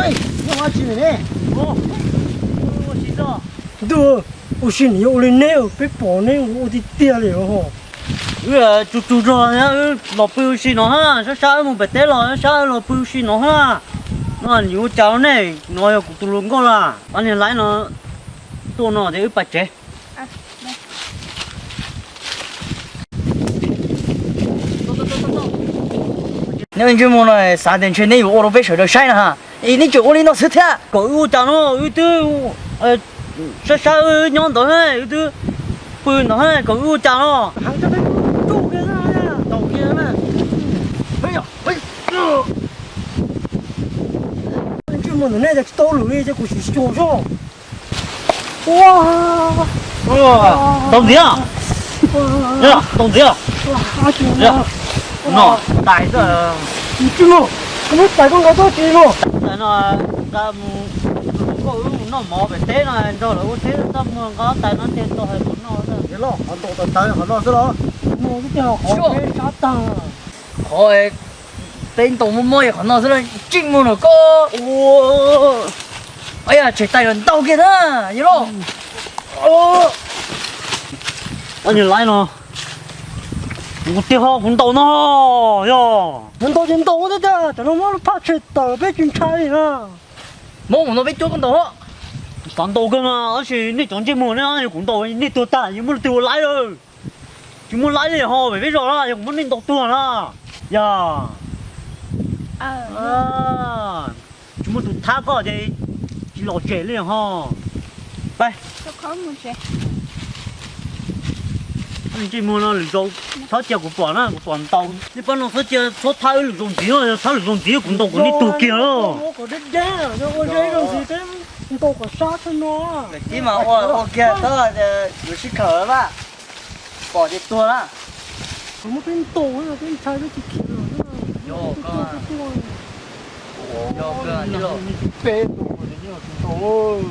Ej, nyob ua tsi ne? Ntuj, ua si nws yuav ua li neb, peb pom neb ua tiag tiag li os. Wb tsuj tsuj zog, wb los pw ua si no ha, sab sab wb mus pem teb los, sab sab wb los pw ua si no ha. No yuav ua cas nej, no yog kuv tus hluas nkauj las, ob niag laib no tuaj no ces wb pais tsev. Neb ntsej muag no xav tias ntshe neb yuav ua rau peb sawv daws saib na ha, es neb tseem ua li no xwb thiab. Kom wb ua cas no, wb twb sab sab wb nyob ntawd, wb twb pw ntawd, kom wb ua cas no. Ntsej muag ntawm nej cas tsis tau lwm li, ces kuv sim xyuas zog. Tau ntxiv, tau ntxiv. No tais xwb. Ntsej muag, kuv muab tais koj nqa tuaj tsis no. Tais no nqa mus, koj wb mus noj mov pem teb no, nrog lawv ua teb txaj muag, nqa tais no tes tau hais qhov no. Qhov ntaus tawv tawv qhov no xwb los? Qhov peb sab tag. Qhov peb ntaus mob mob qhov no xwb, ntsej muag no koj. Ua, tshem tais los ntaus kiag na, yog los. Ob niag laib no, kuv tiag ho kuv ntaus no, yog. Kuv ntaus ces ntaus thiab tiag, tam no muab lub phaj tshem tawm peb tsis ntshai li na. Muab mus no peb cuab koj ntaus. Xav ntaus kawg mas, tab sis nej cov ntsej muag ne, yog kuv ntaus nej tuag tag, yog muaj leej twg ua laib lawm. Tsis muaj laib li ho, pem peb zos na, yog kuv muab nej ntaus tuag na. Yog tsis muaj tus thab koj ces tsis los tsev li ho. Peb ntsej muag no lwm zaus txhob cia kuv pom na, kuv pom ntaus. Nej pab no txhob cia, txhob thab wb lwm zaus ntxiv, thab lwm zaus ntxiv kuv ntaus kuv nej tuag kiag. Ntaus kom sab thiab no. Ib mas ua kiag txhob yuav sib khawm mas, pom ces tuag na. Kuv muab peb ntaus, peb ntshai peb tsis khiav lawm.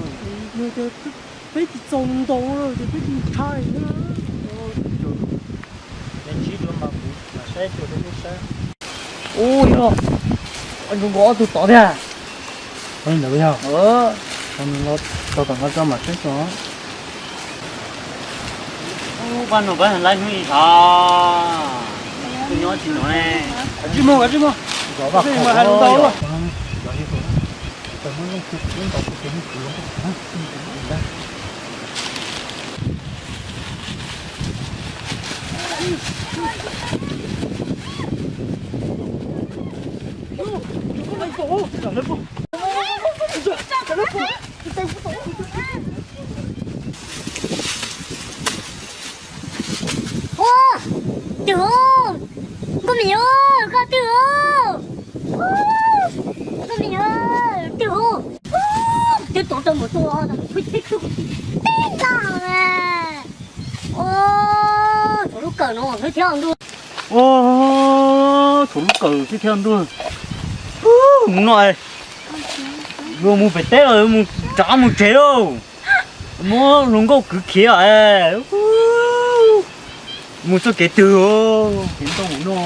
Peb tsis txaus ntaus ces peb tsis ntshai na. Ub yog, zoo nkaus ob tug tod thiab. Ntawd yog, tau tom no tso mam saib tso. Ub, pab no pab laib hnub ib thav, kuv nyob tsis nov ne. Kav tsij mus, kav tsij mus. Ua, twg, nkauj Mim, koj twg? Nkauj Mim, twg? Twb tuav rau mus tua, teb na. Ua, thaum lub kawm no xwb thiab ntuj. Ua, thaum lub kawm xwb thiab ntuj. Mus no, yuav mus pem teb los mus tsav mus tsev lauj. Muab hluas nkauj kwv khiav. Mus txoj kev twg, kev ntoo no.